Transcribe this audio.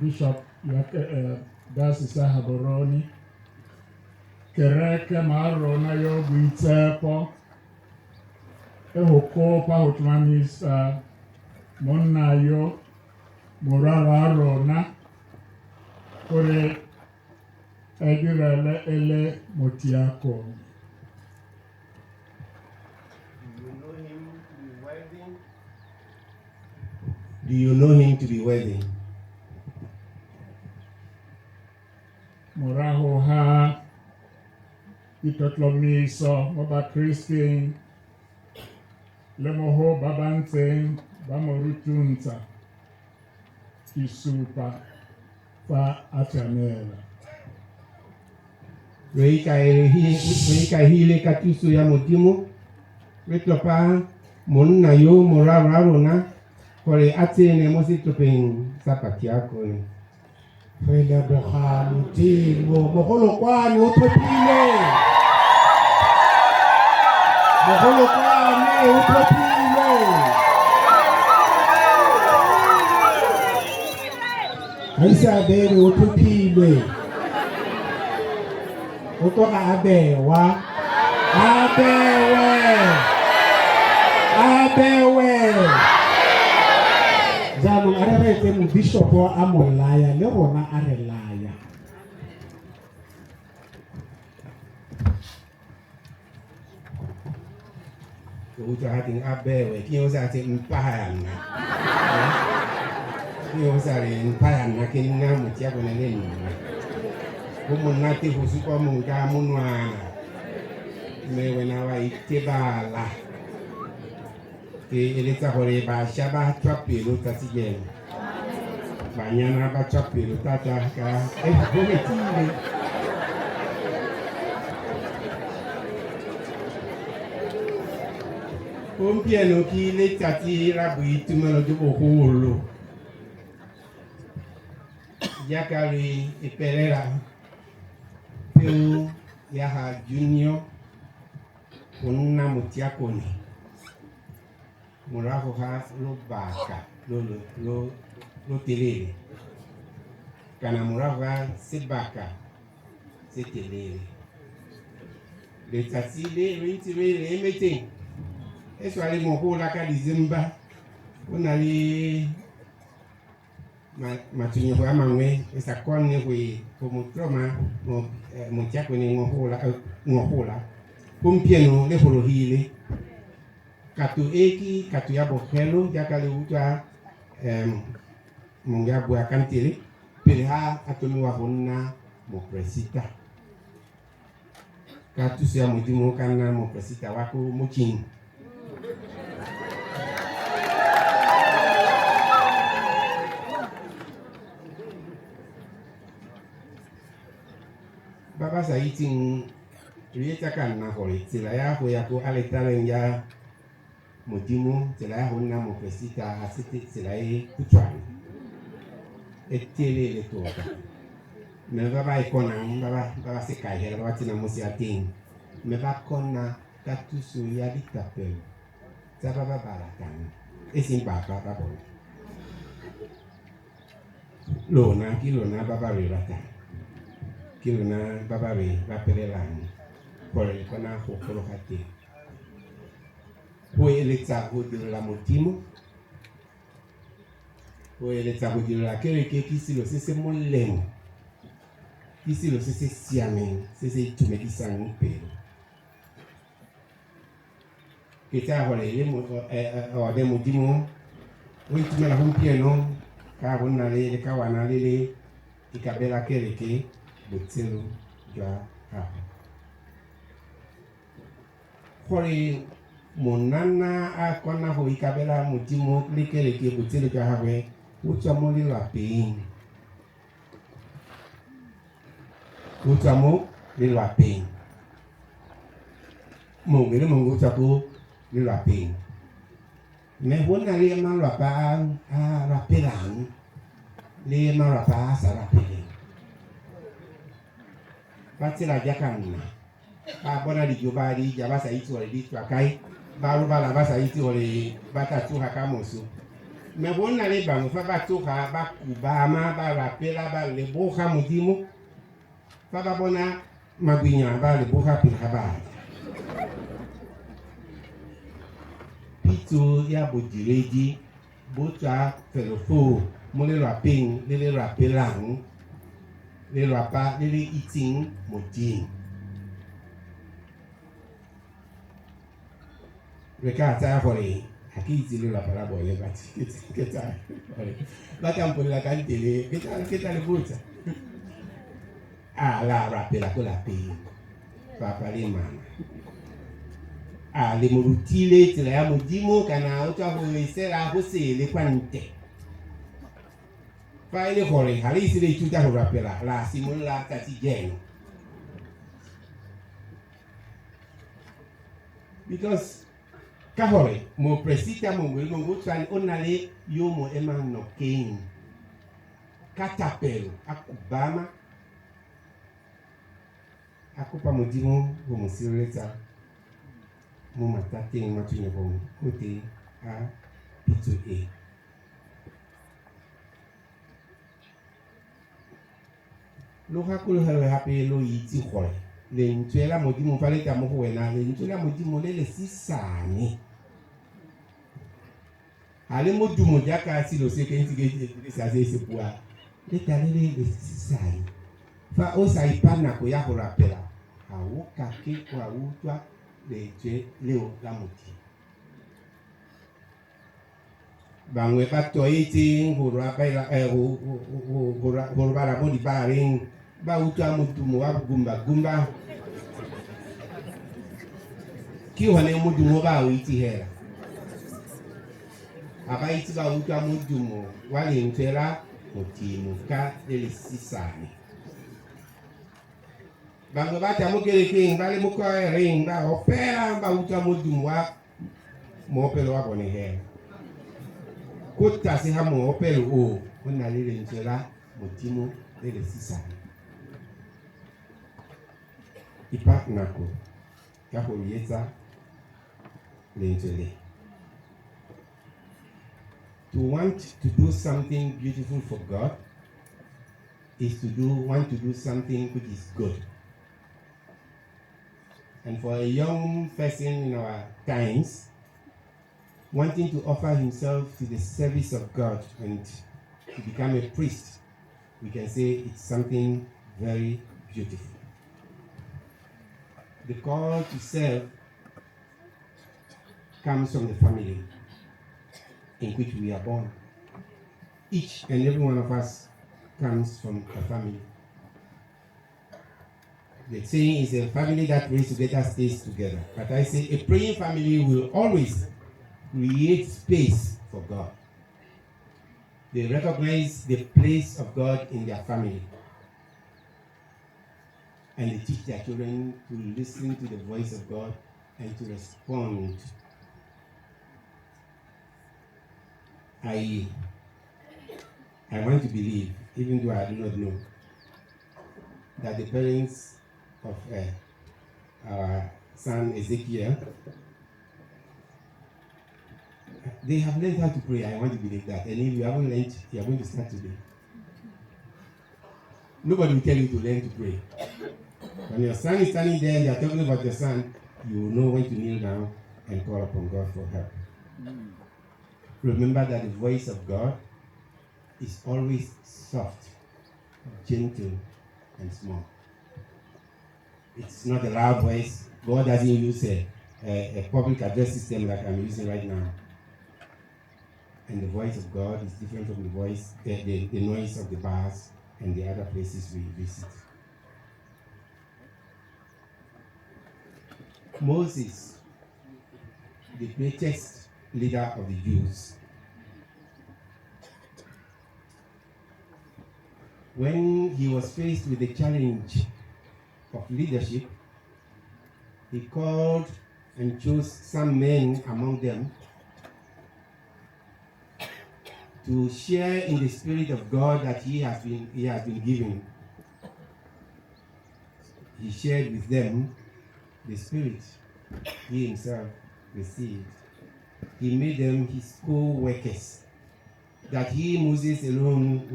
Bishop ya Diocese ya Gaborone, kereke ma rona yo boitshepo e go kopa go tlhomamisa monna yo morwa wa rona gore a direle e le motiakone. Do you know him to be worthy? Morago ga ditlotlomiso mo Bakristing le mo go ba ba ntseng ba mo rutuntsha, ke supa fa a tshwanela. Re ikaegile ka thuso ya Modimo, re tlhopha monna yo morwa wa rona gore a tsene mo setlhopheng sa batiakone. Re leboga Modimo, mogolokwane o tlhophile. Mogolokwane o tlhophile. Ga ise a bewe, o tlhophilwe. O tloga a bewa. A bewe. A bewe. Jaanong a re reetse mobishopo a mo laya le rona a re laya. Ke utlwa ga teng a bewe, ke o sa tse mpa ya nna. Ke o sa re mpa ya nna ke nna motiakone le nna. Go monate go supa mongwe ka monwana, mme wena wa itebala. Ke eletsa gore bašwa ba tswa pelo tsatsi jeno. Banyana ba tswa pelo thata ka e go fetile. Gompieno ke letsatsi la boitumelo jo bogolo. Jaaka re epelela peo ya ga Junior go nna motiakone morago ga lobaka lo lo lo telele kana morago ga sebaka se telele. Letsatsi le re ntse re le emetseng e swa le mogola ka December o na le matshwenyego a mangwe e sa kgone go go mo tloma motiakone ngogola. Gompieno le gologile. Kato e ke kato ya bogelo jaaka le utlwa mongwe a bua ka ntele pele ga a tlhomiwa go nna moporesita. Ka thuso ya Modimo ka nna moporesita wa ko motseng. Ba ba sa itseng re etsa ka nna gore tsela ya go ya ko aletareng ya Modimo, tsela ya go nna moporesita ga se tsela e khutshwane, e telele tota. Mme ba ba e konang, ba ba sekae hela, ba ba tsenang mo seateng, mme ba kgona ka thuso ya dithapelo tsa ba ba ba ratang, e seng baba ba bone. Lona ke lona ba ba re ratang, ke lona ba ba re rapelelang gore re kgona go gologa teng. Go eletsa go direla Modimo, go eletsa go direla kereke ke selo se se molemo, ke selo se se siameng, se se itumedisang pelo. Ke tsaya gore le one Modimo o itumela gompieno ka go nna le lekawana le le ikabela kereke botshelo jwa gagwe. Gore monana a kgona go ikabela Modimo le kereke botshelo jwa gagwe o tswa mo lelwapeng. O tswa mo lelwapeng. Mongwe le mongwe o tswa ko lelwapeng. Mme go na le malwapa a rapelang le malwapa a sa rapeleng. Ba tsela jaaka nna, ba bona dijo ba di ja ba sa itse gore di tswa kae, ba robala ba sa itse gore ba tla tsoga ka moso. Mme go nna le bangwe fa ba tsoga ba kubama ba rapela ba leboga Modimo, fa ba bona magwinya ba leboga pele ga ba ja. Pitso ya bodiredi bo tswa felo foo mo lelwapeng le le rapelang, lelwapa le le itseng Modimo. Re ka tsaya gore ga ke itse lelapa la bone, but ke tsaya gore ba tla mpolela ka ntele, ke tla le botsa. A la rapela ko lapeng, papa le mama? A le mo rutile tsela ya Modimo kana o tswa go isela go sele kwa ntle? Fa e le gore ga le ise le ithuta go rapela, la simolola tsatsi jeno. Because ka gore moporesita mongwe le mongwe o tshwane o na le yo mo emang nokeng ka thapelo, a kubama a kopa Modimo go mo sireletsa mo mathateng, matshwenyegong otlhe a pitso e. Lo gakologelwe gape lo itse gore lentswe la Modimo fa le tla mo go wena, lentswe la Modimo le le sisane, ga le modumo jaaka selo se ke ntse ke dirisa se se buang, le tla le le le sisane. Fa o sa ipha nako ya go rapela, ga o kake wa utlwa lentswe leo la Modimo. Bangwe ba tlwaetseng go rapela, go robala mo dibareng, ba utlwa modumo wa gumba-gumba, ke gone modumo ba o itse hela. Ga ba itse ba utlwa modumo wa lentswe la Modimo ka le le sisane. Bangwe ba tla mo kerekeng ba le mo choireng ba opela, ba utlwa modumo wa moopelo wa bone hela. Ko tlase ga moopelo o go na le lentswe la Modimo le le sisane. Ipha nako ya go reetsa lentswe le. To want to do something beautiful for God is to want to do something which is good. And for a young person in our times, wanting to offer himself to the service of God and to become a priest, we can say it's something very beautiful. The call to serve comes from the family in which we are born. Each and every one of us comes from a family. The saying is a family that prays together stays together. But I say a praying family will always create space for God. They recognize the place of God in their family. And they teach their children to listen to the voice of God and to respond. I want to believe, even though I do not know, that the parents of our son Ezekiel, they have learned how to pray. I want to believe that. And if you haven't learned, you are going to start today. Nobody will tell you to learn to pray. When your son is standing there and they are talking about your son, you will know when to kneel down and call upon God for help. Remember that the voice of God is always soft, gentle, and small. It's not a loud voice. God doesn't use a public address system like I'm using right now. And the voice of God is different from the noise of the bars and the other places we visit. Moses, the greatest leader of the Jews, when he was faced with the challenge of leadership, he called and chose some men among them to share in the Spirit of God that he has been given. He shared with them the Spirit he himself received. He made them his co-workers. That he, Moses alone,